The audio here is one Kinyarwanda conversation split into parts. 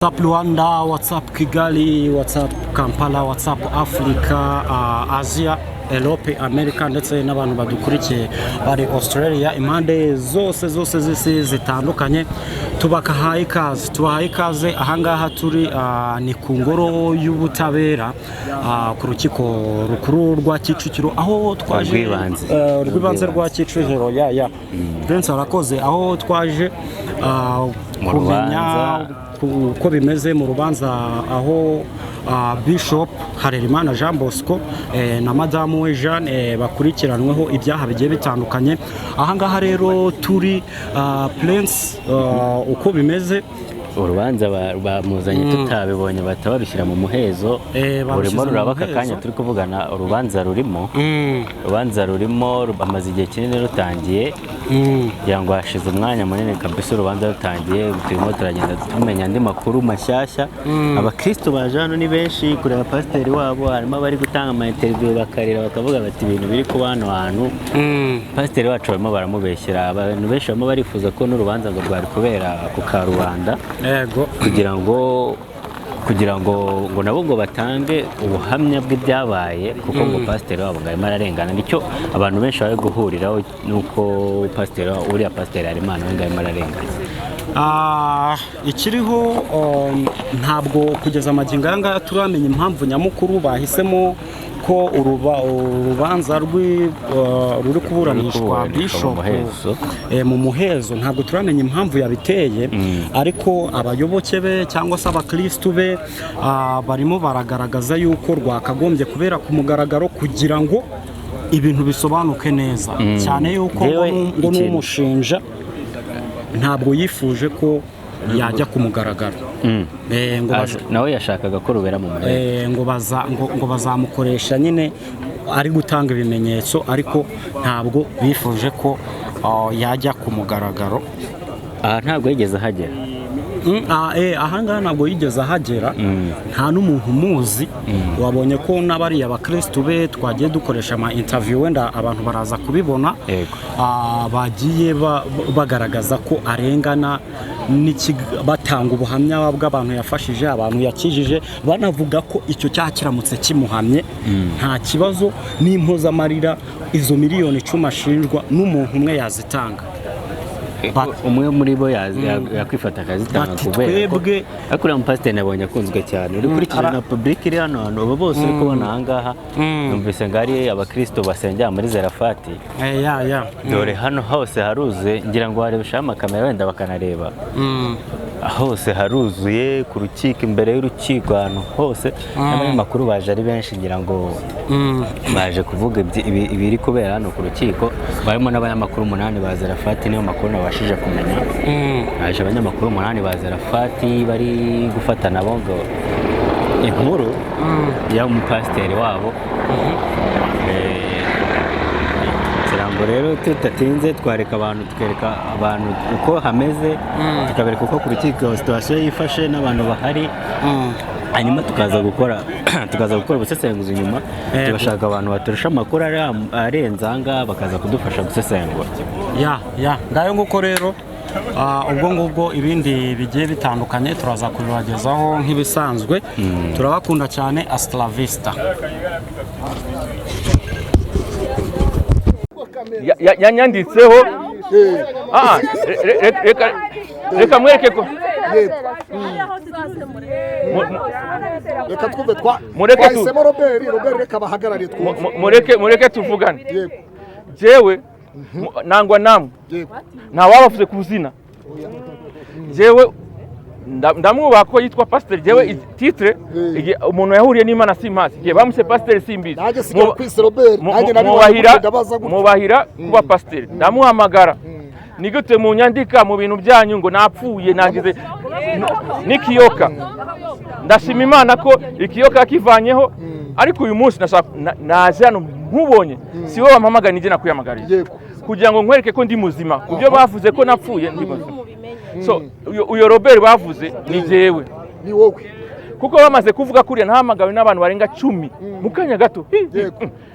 What's up Rwanda, what's up Kigali, what's up Kampala, what's up Africa, Asia, Europe, America, ndetse n'abantu badukurikiye bari Australia, impande zose zose z'isi zitandukanye, tubakahaye ikaze, tubahaye ikaze. Ahangaha turi ni ku ngoro y'ubutabera, ku rukiko rukuru rwa Kicukiro, aho twaje Rw'ibanze. Rw'ibanze rwa Kicukiro. Ya, Prince arakoze. Aho twaje Mu kumenya rubanza. Uko bimeze mu rubanza, aho Bishop Harerimana Jean Bosco na madamu we Jeanne bakurikiranweho ibyaha bigiye bitandukanye. Ahangaha rero turi, Prince, uko bimeze. Urubanza bamuzanye tutabibonye, bahita babishyira mu muhezo. Babishyize Burimo mu ruraba aka muhezo. kanya turi kuvugana, urubanza rurimo, urubanza rurimo bamaze igihe kinini rutangiye, kugira ngo hashize umwanya munini kabisa urubanza rutangiye. Turimo turagenda tumenya andi makuru mashyashya. Abakristo baje hano ni benshi kureba pasiteri wabo. Harimo abari gutanga ama interview bakarira, bakavuga bati: "Ibintu biri kuba hano hantu, pasiteri wacu barimo baramubeshyera." Abantu benshi barimo barifuza ko n'urubanza ngo rwari kubera ku karubanda kugira ngo nabo ngo batange ubuhamya bw'ibyabaye, kuko ngo pasiteri wabo ngo arimo ararengana. Nicyo abantu benshi bari guhuriraho, nuko pasiteri wabo, uriya pasiteri Harerimana we, ngo arimo ararengana. Ikiriho, ntabwo kugeza amagingo aya ngaya turamenya impamvu nyamukuru bahisemo ko urubanza ruri kuburanishwa kuburanishwa mu Bishop muhezo. Mu muhezo. Ntabwo turamenya impamvu yabiteye, ariko abayoboke be cyangwa se abakirisitu be barimo baragaragaza yuko rwakagombye kubera ku mugaragaro kugira ngo ibintu bisobanuke neza, cyane yuko ngo Njyewe ngo n'umushinja ntabwo yifuje ko yajya ku mugaragaro. Ngo Nawe yashakaga ko rubera mu muhezo. Ngo bazamukoresha nyine ari gutanga ibimenyetso, ariko ntabwo bifuje ko yajya ku mugaragaro. Aha ntabwo yigeze ahagera. Ahangaha ntabwo yigeze ahagera, nta n'umuntu umuzi. Wabonye ko n'abariya bakirisitu be twagiye dukoresha ama interview, wenda abantu baraza kubibona. Bagiye bagaragaza ko arengana, batanga ubuhamya bw'abantu yafashije, abantu yakijije, banavuga ko icyo cyaha kiramutse kimuhamye nta kibazo, n'impozamarira izo miliyoni 10 ashinjwa n'umuntu umwe yazitanga. Umwe muri bo yakwifata akazitanga Bati kubera ko twebwe ariko uriya mupasiteri nabonye akunzwe cyane, uri kurikije na public iri hano hantu. Abo bose uri kubona aha ngaha, numvise ngo ari abakristo basengera muri Zerafati. Ya. Dore hano hose haruzuye, ngira ngo warebeshaho amakamera wenda bakanareba. Hose haruzuye, ku rukiko, imbere y'urukiko, ahantu hose. N'abanyamakuru baje ari benshi, ngira ngo baje kuvuga ibiri kubera hano ku rukiko. Barimo n'abanyamakuru umunani ba Zerafati, niyo makuru nabashije kumenya. Haje abanyamakuru umunani ba Zerafati bari gufata nabo ngo inkuru y'umupasiteri wabo. Ngira ngo rero tudatinze twareka abantu, tukereka abantu uko hameze, tukabereka uko ku rukiko situation yifashe n'abantu bahari, hanyuma tukaza gukora ubusesenguzi nyuma, tugashaka abantu baturusha amakuru arenze aha ngaha bakaza kudufasha gusesengura. Ya, ngayo nguko rero. Ubwo ngubwo ibindi bigiye bitandukanye turaza kubibagezaho nk'ibisanzwe. Turabakunda cyane, hasta la vista. Yanyanditseho. Reka mwereke ko Reka twumve twa Mureke twahisemo Robert. Robert, reka bahagarariye twumve. Mureke tuvugane. Yego. Jewe nangwa namwe nta wabavuze ku zina. Jewe ndamwubaha ko yitwa pasiteri. Jewe titre, igihe umuntu yahuriye n'Imana simpazi, igihe bamuse pasiteri simbizi. Nanjye sigaye kwise Robert, nanjye nabibonye. Mubahira Gutya ndabaza gutya. Mubahira kuba pasiteri, ndamuhamagara: "Ni gute munyandika mu bintu byanyu ngo napfuye, nagize n'ikiyoka?" Ndashima Imana ko ikiyoka yakivanyeho, ariko uyu munsi naje hano nkubonye, si wowe wampamagaye, nijye nakwihamagariye kugira ngo nkwereke ko ndi muzima. Ku byo bavuze ko napfuye, ndi muzima. So uyo Robert bavuze ni jewe. Ni wowe. Kuko bamaze kuvuga kuriya, nahamagawe n'abantu barenga 10 mu kanya gato. Hi, hi,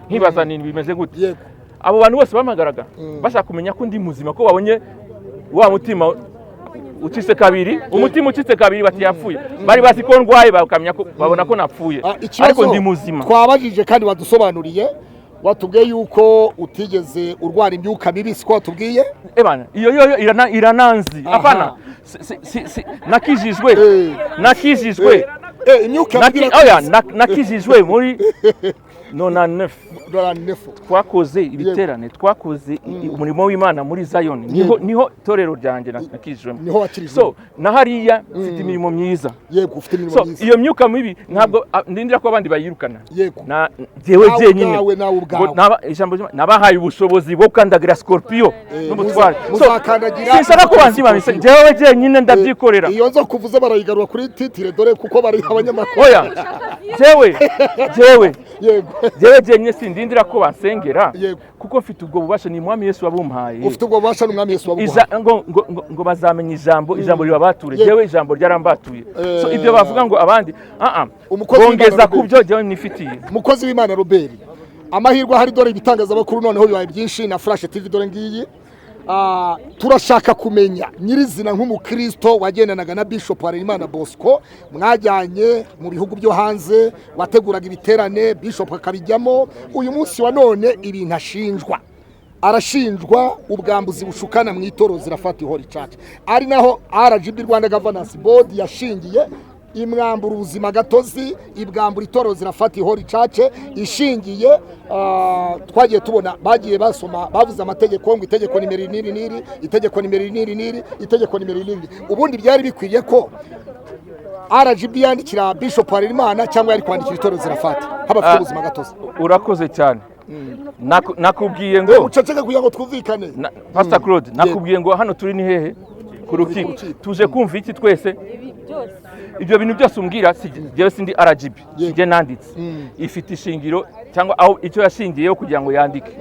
nkibaza ni bimeze gute. Abo bantu bose bahamagaraga bashaka kumenya ko ndi muzima, ko babonye wa mutima. Ucitse kabiri, umutima ucitse kabiri, bati yapfuye. Bari bazi ko ndwaye, bakamenya ko babona ko napfuye, Ah, ikibazo ariko ndi muzima. Twabajije kandi wadusobanuriye, watubwiye yuko utigeze urwara imyuka mibi, siko watubwiye? Ebana, iyo yo irananzi. Hapana, si, nakijijwe. Nakijijwe. Imyuka mibi Oya, nakijijwe muri 99. 99. Twakoze ibiterane, twakoze umurimo w'Imana muri Zion, niho itorero ryanjye nakijijwemo. Niho wakirijwe. So na hariya mfite imirimo myiza. Yego, ufite imirimo So myiza. iyo myuka mibi ntabwo ndindira ko abandi bayirukana. Na jewe Nawe jenyine ubwawe, nawe ubwawe. Ngo ijambo ry'Imana, nabahaye ubushobozi bwo gukandagira scorpion n'umutware. So, Muzakandagira sinshaka ko banzima, jewe jenyine ndabyikorera. Iyo nzoka uvuze barayigarura kuri titre, dore kuko bari abanyamakuru. Oya, jewe jewe jenyine sindindira ko bansengera, kuko mfite ubwo bubasha, ni Mwami Yesu wabumpaye. Ufite ubwo bubasha, n'Umwami Yesu wabuguhaye. Ngo bazamenya ijambo, ijambo ribabature. Jewe ijambo ryarambatuye. So ibyo bavuga ngo abandi, ah ah, Umukozi w'Imana bongeza ku Robert. byo jewe nifitiye. Umukozi w'Imana Robert, amahirwe ahari, dore ibitangazamakuru noneho bibaye byinshi na Flash TV dore ngiyi. Turashaka kumenya nyirizina nk'umukristo wagendanaga na Bishop Harerimana Bosco, mwajyanye mu bihugu byo hanze, wateguraga ibiterane Bishop akabijyamo. Uyu munsi wa none ibintu ashinjwa, arashinjwa ubwambuzi bushukana mu itorero Zeraphath Holy Church, ari naho RGB, Rwanda Governance Board, yashingiye imwambura ubuzima gatozi, ibwambura itorero Zeraphath Holy Church ishingiye. Twagiye tubona bagiye basoma, bavuze amategeko ngo itegeko nimero iri n'iri n'iri, itegeko nimero iri n'iri n'iri, itegeko nimero iri n'iri. Ubundi byari bikwiriye ko RGB yandikira Bishop Harerimana cyangwa yari kwandikira itorero Zeraphath nk'abafite ubuzima gatozi? Urakoze cyane. Nakubwiye ngo Uceceke kugira ngo twumvikane. Pastor Claude, nakubwiye ngo hano turi ni hehe? Ku rukiko. Rukiko. Tuje kumva iki twese? Ibyo bintu byose umbwira, si jewe, sindi RGB, sijye nanditse. Ifite ishingiro cyangwa aho icyo yashingiyeho kugira ngo yandike,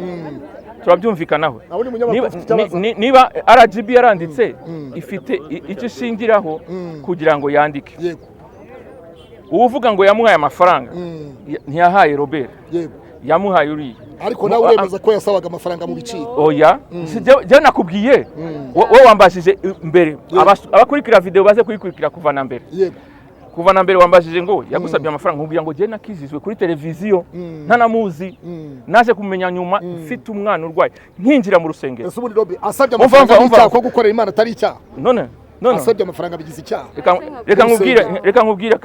turabyumvikanaho. Nawe ni umunyamakuru, ufite icyo abaza. Niba RGB yaranditse, ifite icyo ishingiraho kugira ngo yandike. Uvuga ngo yamuhaye amafaranga, ntiyahaye Robert, yamuhaye uriya. Ariko nawe uremeza ko yasabaga amafaranga mu biciro? Oya, si jewe nakubwiye, wowe wambajije mbere. Abakurikira video baze kuyikurikira kuva na mbere. Kuva na mbere wambajije ngo yagusabye amafaranga, nkubwira ngo jye nakijijwe kuri televiziyo ntanamuzi. Naje kumenya nyuma mfite umwana urwaye, nkinjira mu rusengero. Ese ubundi Robi asabye Umva, amafaranga umva, ari icyaha? umva. Ko gukorera Imana atari icyaha? None none Asabye amafaranga bigize icyaha? Reka nkubwire, reka nkubwire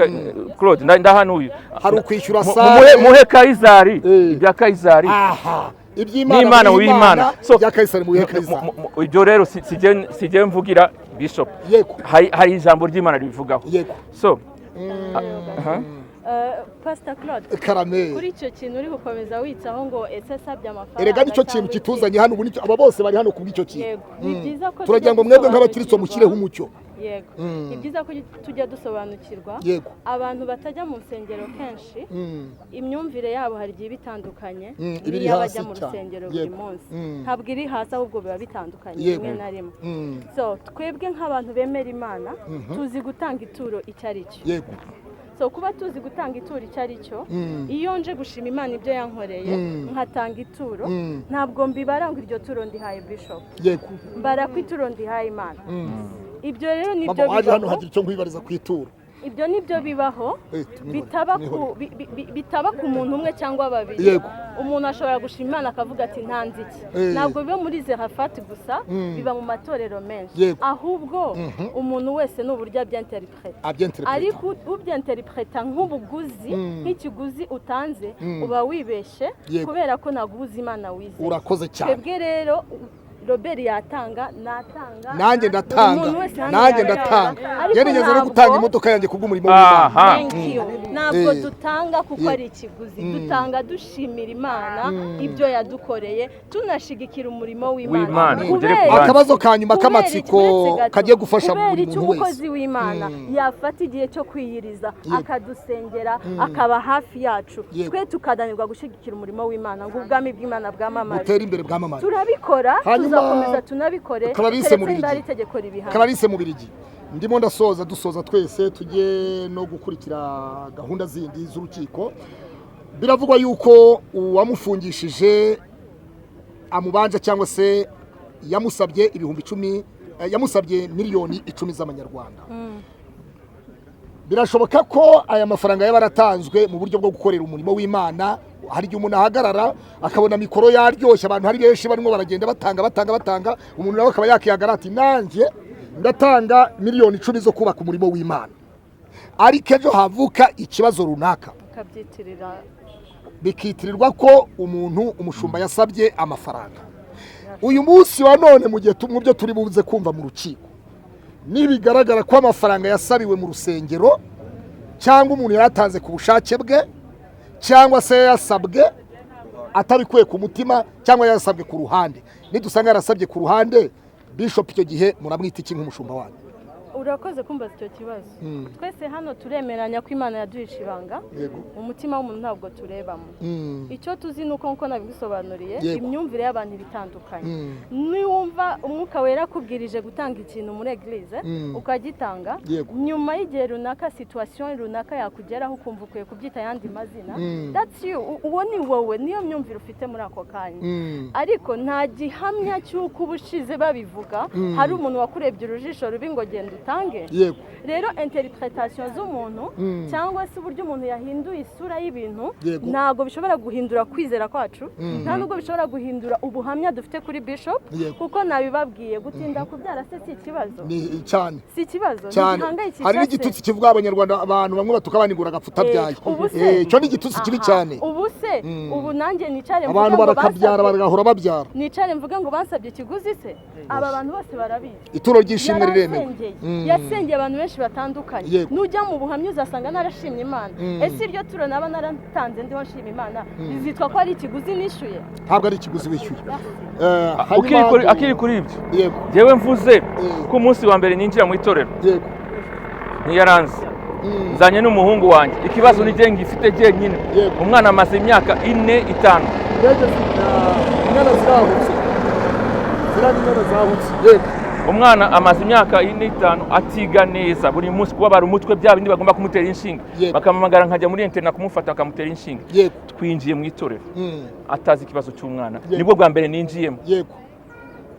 Claude, ndahanuye. Hari ukwishyura Muhe sale. Muhe Kayizari ibya Kayizari Aha, iby'Imana n'Imana mu w'Imana. So, ibya Kayisari mu bihe Kayisari. Ibyo rero si jye mvugira Bishop. Hari ijambo ry'Imana ribivugaho. So aha. Pastor Claude, Karame. kuri icyo kintu uri gukomeza witsaho ngo ese asabye amafaranga Erega nicyo cyangwa kintu iki? kituzanye hano ubu, nicyo aba bose bari hano kubw'icyo kintu. Yego, ni byiza ko Turagira tujya ngo mwebwe nk'abakristo dusobanukirwa. mushyireho umucyo. Yego, ni byiza ko tujya dusobanukirwa. Abantu batajya mu nsengero kenshi, imyumvire yabo hari igihe iba itandukanye Iba iri n'iy'abajya hasi mu cyane. rusengero buri munsi. Ntabwo iri hasi, ahubwo biba bitandukanye rimwe na rimwe. So twebwe nk'abantu bemera Imana tuzi gutanga ituro icyo ari cyo. So kuba tuzi gutanga ituro icyo ari cyo, iyo nje gushima Imana ibyo yankoreye nkatanga ituro, ntabwo mbibara ngo iryo turo ndihaye Bishop. Mbara ko ituro ndihaye Imana. Ibyo rero nibyo Mama waje hano, bibaho. hagira icyo nkwibariza ku ituro. Ibyo nibyo bibaho. Tumwihorere, Bitaba ku tumwihorere. bitaba ku muntu umwe cyangwa babiri. Umuntu ashobora gushima Imana akavuga ati ntanze iki. Ntabwo biba muri Zeraphath gusa, biba mu matorero menshi. Ahubwo umuntu wese ni uburyo abyinterpreta. Abyinterpreta. Ariko ubyinterpreta nk'ubuguzi, nk'ikiguzi utanze, uba wibeshe, kubera ko ntabwo uba uzi Imana wizeye. Urakoze cyane. Twebwe rero, Robert yatanga, natanga, Nanjye buri ndatanga. muntu wese hano Nanjye yatanga. ndatanga. Ariko Njye nigeze no gutanga imodoka yanjye kubw'umurimo w'Imana. Thank you. Ntabwo dutanga kuko ari ikiguzi, dutanga dushimira Imana ibyo yadukoreye, tunashigikira umurimo w'Imana. W'Imana, ugere ku bandi. Akabazo ka nyuma k'amatsiko Uretse gato, kagiye gufasha kubera buri icyo muntu wese. umukozi w'Imana yafata igihe cyo kwiyiriza, akadusengera, akaba hafi yacu, twe tukananirwa gushyigikira umurimo w'Imana ngo ubwami bw'Imana bwamamare, Butere imbere, bwamamare. Turabikora, Hanyuma, tuzakomeza tunabikore, Clarisse keretse Mubirigi. niba ari itegeko ribihana. Clarisse Mubirigi, ndimo ndasoza, dusoza twese, tujye no gukurikira gahunda zindi z'urukiko. Biravugwa yuko uwamufungishije amubanja cyangwa se yamusabye 10,000. Yamusabye miliyoni 10 z'amanyarwanda. Birashoboka ko aya mafaranga yaba yaratanzwe mu buryo bwo gukorera umurimo w'Imana. Hari igihe umuntu ahagarara akabona mikoro yaryoshye, abantu ari benshi barimo baragenda batanga, batanga, batanga, umuntu nawe akaba yakihagarara ati: "Nanjye ndatanga miliyoni 10 zo kubaka umurimo w'Imana." Ariko ejo havuka ikibazo runaka, ukabyitirira, bikitirirwa ko umuntu, umushumba, yasabye amafaranga. Uyu munsi wa none, mu gihe mu byo turi buze kumva mu rukiko, nibigaragara ko amafaranga yasabiwe mu rusengero, cyangwa umuntu yayatanze ku bushake bwe, cyangwa se yayasabwe atabikuye ku mutima, cyangwa yayasabwe ku ruhande, nidusanga yarasabye ku ruhande, Bishop, icyo gihe muramwita iki nk'umushumba wanyu? Urakoze kumbaza icyo kibazo. Twese hano turemeranya ko Imana yaduhishe ibanga. Umutima w'umuntu ntabwo turebamo. Icyo tuzi ni uko, nkuko nabigusobanuriye, imyumvire y'abantu iba itandukanye. Niwumva Umwuka Wera akubwirije gutanga ikintu muri église, ukagitanga, nyuma y'igihe runaka, situation runaka yakugeraho, ukumva ukwiye kubyita ayandi mazina, that's you. Uwo ni wowe, niyo myumvire ufite muri ako kanya. Ariko nta gihamya cy'uko ubushize babivuga hari umuntu wakurebye urujisho rubi ngo genda utange. Rero interpretation z'umuntu cyangwa se uburyo umuntu yahinduye isura y'ibintu ntabwo bishobora guhindura kwizera kwacu, nta nubwo bishobora guhindura ubuhamya dufite kuri Bishop, kuko nabibabwiye, gutinda kubyara se si ikibazo? Ni cyane. Si ikibazo? Cyane. Ntigihangayikisha Hari se? n'igitutsi kivuga Abanyarwanda, abantu bamwe batuka abandi ngo uragapfa utabyaye. Ubu se Icyo ni igitutsi kibi cyane. Ubu se, ubu nanjye nicare mvuge Abantu ngo barakabyara, bagahora babyara. Nicare mvuge ngo bansabye ikiguzi se? Aba bantu bose barabizi. Ituro ry'ishimwe riremewe. Yaransengeye, yasengeye abantu benshi batandukanye. Nujya mu buhamya uzasanga narashimye Imana. Ese iryo turo naba naratanze ndiho nshima Imana bizitwa ko ari ikiguzi nishyuye? Ntabwo ari ikiguzi wishyuye. Akiri kuri ibyo, njyewe mvuze ko umunsi wa mbere ninjira mu itorero, ntiyaranze, nzanye n'umuhungu wanjye. Ikibazo ni jye ngifite jyenyine. Umwana amaze imyaka 4, 5. Indege inyana zirahutse, ziriya ni inyana zahutse, yego. Umwana amaze imyaka 4, 5 atiga neza, buri munsi kubabara umutwe, bya bindi bagomba kumutera inshinge, bakamuhamagara nkajya muri internat kumufata bakamutera inshinge. Twinjiye mu itorero atazi ikibazo cy'umwana. Nibwo bwa mbere ninjiyemo.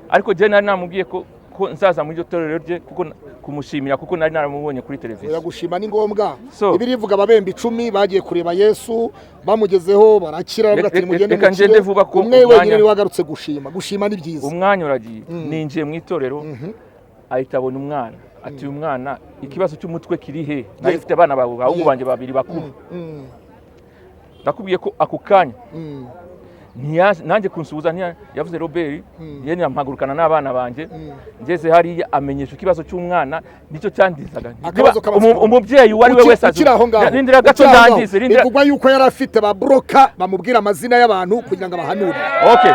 Ariko jye nari namubwiye ko nzaza muri iryo torero rye kuko kumushimira, kuko nari naramubonye kuri televiziyo. Oya, gushima ni ngombwa. So- Ibiri ivuga ababembe 10 bagiye kureba Yesu, bamugezeho barakira, baravuga ati: "Nimugende Reka mukire." ngende vuba ko Umwe wenyine niwe wagarutse gushima. Gushima ni byiza. Umwanya uragiye. Ninjiye mu itorero, ahita abona umwana, ati: "Uyu mwana ikibazo cy'umutwe kiri he? Nari mfite abana bawe, abahungu banjye babiri bakuru." Ndakubwiye ko ako kanya nanjye kunsuhuza yavuze Robert, yene mpagurukana n'abana banjye. Ngeze hariya amenyesha ikibazo cy'umwana, nicyo cyandizaga. Akabazo Niba k'amatsiko. Umubyeyi uwo ari we wese Ukiri aho ngaho, rindira gato ukiri aho ngaho, ndangize, rindira. Bivugwa yuko yari afite ba broker bamubwira amazina y'abantu kugira ngo abahanure. Okay.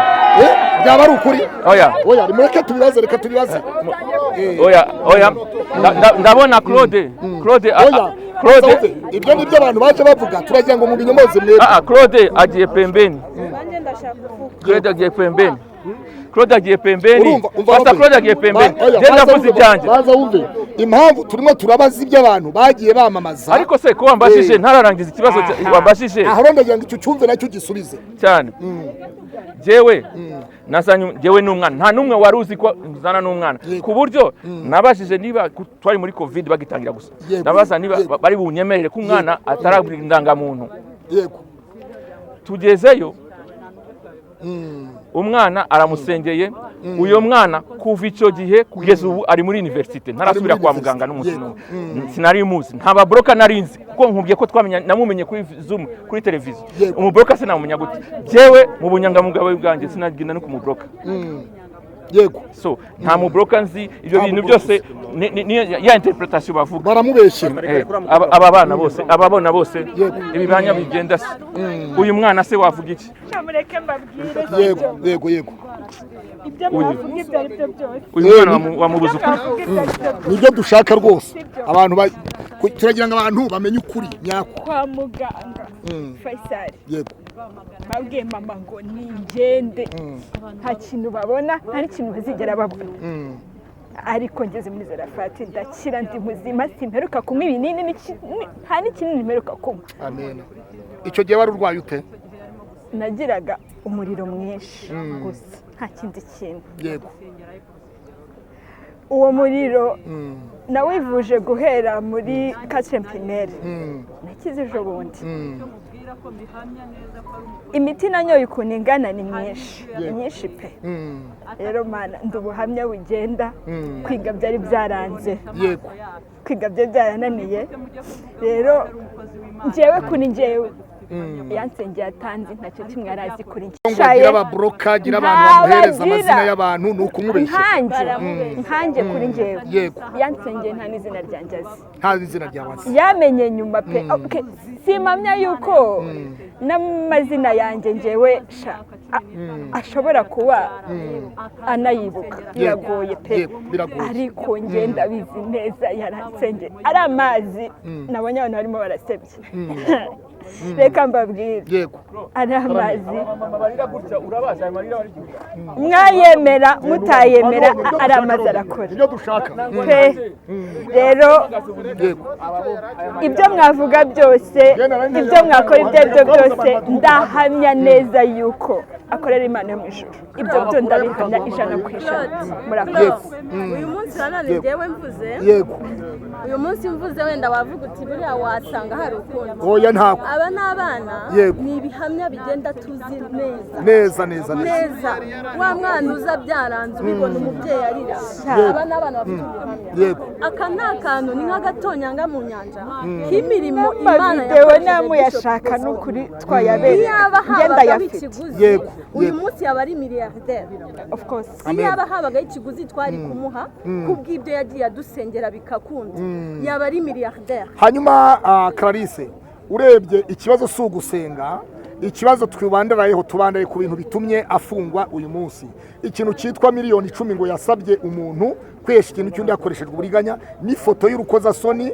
Byaba ari ukuri? Oya. Oya, nimureke tubibaze, reka tubibaze. Oya, oya. Ndabona Claude, Claude Oya. Claude. Sauze, ibyo ni byo abantu baje bavuga, turagira ngo mubinyomoze mwebwe. Ah, ah, Claude agiye pembeni. Nanjye ndashaka kuvuga. Claude agiye pembeni, Claude agiye pembeni. Urumva, umva, Pastor Robert. Claude agiye pembeni. Oya, Njye baza ndavuze wumve, ibyanjye. Baza wumve impamvu turimo turabaza ibyo abantu bagiye bamamaza. Ariko se ko wambajije ntararangiza ikibazo wambajije? Aho rero ndagira ngo icyo cyumve nacyo gisubize. Cyane. Jewe nazanye jewe n'umwana, nta n'umwe wari uzi ko nzana n'umwana, ku buryo nabajije niba twari muri COVID bagitangira gusa, nabaza niba bari bunyemerere ko umwana atarabura indangamuntu. Tugezeyo, umwana aramusengeye. Uyo mwana kuva icyo gihe kugeza ubu ari muri université, ntarasubira Ari muri kwa muganga université. n'umunsi n'umwe. Sinari muzi, nta ba broker nari nzi, kuko nkubwiye ko twamenya, namumenye kuri Zoom, kuri televiziyo. Umu broker sinamumenya gute? Jewe mu bunyangamugayo bwanjye sinagenda no kumu broker. So nta mu broker nzi. Ibyo Nta bintu mu broker. byose ni ya interpretation bavuga. Baramubeshyera. Aba bana bose, aba bana bose, ibibanya bigenda se, uyu mwana se wavuga iki? Mureke mbabwire. Yego. Ibyo mwavuga ibyo ari byo byose, Uyu mwana wamubuza ibyo ukuri. mwavuga ibyo ari byo byose, Nibyo dushaka rwose. Sibyo. Abantu turagira ngo abantu bamenye ukuri nyako. Kwa muganga Faisal, babwiye mama ngo ningende nta kintu babona, nta n'ikintu bazigera babona. Ariko ngeze muri Zarafati ndakira, ndi muzima, simperuka kunywa ibinini, nta n'ikinini mperuka kunywa. Amen. Icyo gihe wari urwaye ute? Nagiraga umuriro mwinshi gusa, nta kindi kintu. Uwo muriro nawivuje guhera muri quatrième primaire, nakize ejo bundi. Imiti nanyoye ukuntu ingana ni myinshi, ni myinshi pe. Rero Mana, ndi ubuhamya bugenda. Kwiga byari byaranze, kwiga byari byarananiye. Rero njyewe, kuri njyewe, yansengeye atanzi, ntacyo kimwe arazi kuri njye. Ngo agira ababroka, agira abantu bamuhereza amazina y'abantu, ni ukumubeshyera. Nkanjye, kuri njyewe, yansengeye nta n'izina ryanjye azi. Nta n'izina ryawe azi. Yamenye nyuma pe. Okay, simpamya yuko n'amazina yanjye njyewe sha ashobora kuba anayibuka, biragoye pe. Yego, biragoye. Ariko njye ndabizi neza, yaransengeye ari amazi nabonye abantu barimo barasebya. Reka mbabwire, ari amazi, mwayemera mutayemera, ari amazi arakora Ibyo dushaka. pe. Rero ibyo mwavuga byose, ibyo mwakora ibyo ari byo byose, ndahamya neza yuko akorera Imana yo mu ijuru. Ibyo byo ndabihamya 100%. Murakoze. Uyu munsi nanone njyewe mvuze, uyu munsi mvuze, wenda wavuga uti buriya wasanga hari ukundi. Oya, ntako. Aba ni abana, ni ibihamya bigenda tuzi neza. Neza neza neza. Neza, wa mwana uza byaranze, ubibona umubyeyi arira. Aba ni abana bafite ubuhamya. Aka ni akantu, ni nk'agatonyanga mu nyanja k'imirimo Imana Amavidewo yakoresheje. namuyashaka Bishop. n'ukuri twayabereka. Iyaba Ngenda habagaho yafite. ikiguzi, uyu munsi yaba ari miliyarderi. Of course. Iyaba habagaho ikiguzi twari kumuha kubw'ibyo yagiye adusengera bigakunda, yaba ari miliyarderi. Hanyuma Clarisse, urebye ikibazo si ugusenga. Ikibazo twibandarayeho, tubandaraye ku bintu bitumye afungwa uyu munsi, ikintu cyitwa miliyoni 10 ngo yasabye umuntu kwesha ikintu cy'undi hakoreshejwe uburiganya, n'ifoto y'urukozasoni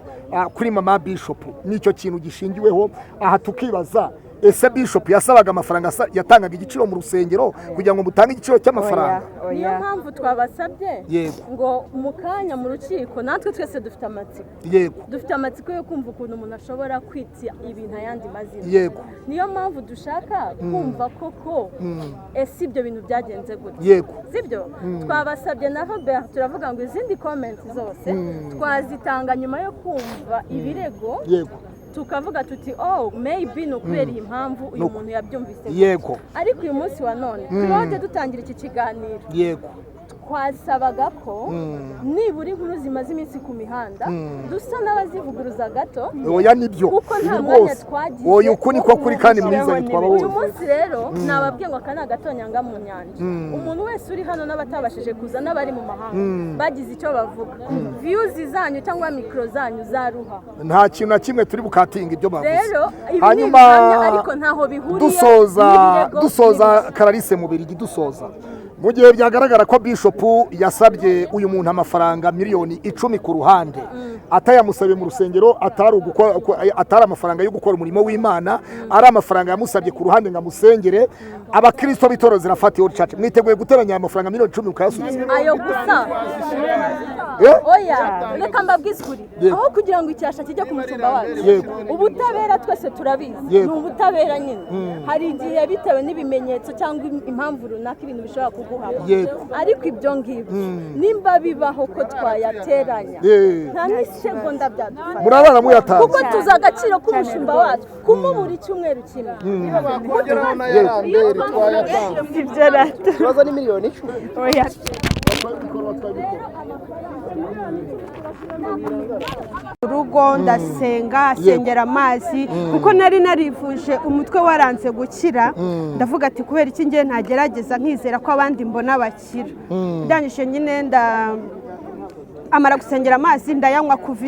kuri mama Bishop, nicyo kintu gishingiweho. Aha tukibaza: ese Bishop yasabaga amafaranga, yatangaga igiciro mu rusengero kugira ngo mutange igiciro cy'amafaranga? Oya. Niyo Oya. mpamvu twabasabye ngo mu kanya mu rukiko, natwe twese dufite amatsiko, dufite amatsiko yo kumva ukuntu umuntu ashobora kwita ibintu ayandi mazina. Niyo mpamvu dushaka kumva koko, ese ibyo bintu byagenze gute? Sibyo? Twabasabye na Robert, turavuga ngo izindi comments zose twazitanga nyuma yo kumva ibirego, tukavuga tuti: "Oh, maybe ni ukubera iyi mpamvu uyu muntu yabyumvise gutya." Ariko uyu munsi wa none, Claude, dutangira iki kiganiro, twasabaga ko nibura inkuru zimaze iminsi ku mihanda dusa n'abazivuguruza gato, Oya, nibyo. kuko nta Ibi mwanya rwose. twagize Oya, uku niko kuri kandi mwiza. Uyu Ntitwababonye. Uyu munsi rero nababwiye ngo aka ni agatonyanga mu nyanja. Umuntu wese uri hano n'abatabashije kuza n'abari mu mahanga bagize icyo bavuga, views zanyu cyangwa mikoro zanyu zaruha. Nta kintu na kimwe turi bukatinga ibyo bavuze. Rero ibi ni Hanyuma ibihamya, ariko ntaho bihuriye dusoza, n'ibirego dusoza, n'ibiki. Clarisse Mubirigi, dusoza, mu gihe byagaragara ko Bishop yasabye uyu muntu amafaranga miliyoni 10 ku ruhande, atayamusabiye mu rusengero, atari amafaranga yo gukora umurimo w'Imana, ari amafaranga yamusabye ku ruhande ngo amusengere, abakristo b'itorero Zerafati World Church mwiteguye guteranya aya mafaranga miliyoni 10 mukayasubiza? Ayo gusa? Eh? Oya, reka mbabwize ukuri. Aho kugira ngo icyasha kijye ku mushumba wacu, ubutabera twese turabizi, ni ubutabera nyine. Hari igihe bitewe n'ibimenyetso cyangwa impamvu runaka ibintu bishobora kuguhama, ariko ibyo ngibyo nimba bibaho ko twayateranya, nta n'isegonda byadufasha, Murarara muyatanze. kuko tuzi agaciro k'umushumba wacu. Kumubura icyumweru kimwe. Twongeraho na yarambere twayatanze. Sibyo rata. Ikibazo ni miliyoni 10. Oya. Urugo ndasenga, asengera amazi, kuko nari narivuje umutwe waranze gukira. Ndavuga ati: "Kubera iki ngiye ntagerageza nkizera ko abandi mbona bakira?" Ndangije nyine nda amara gusengera amazi, ndayanywa kuva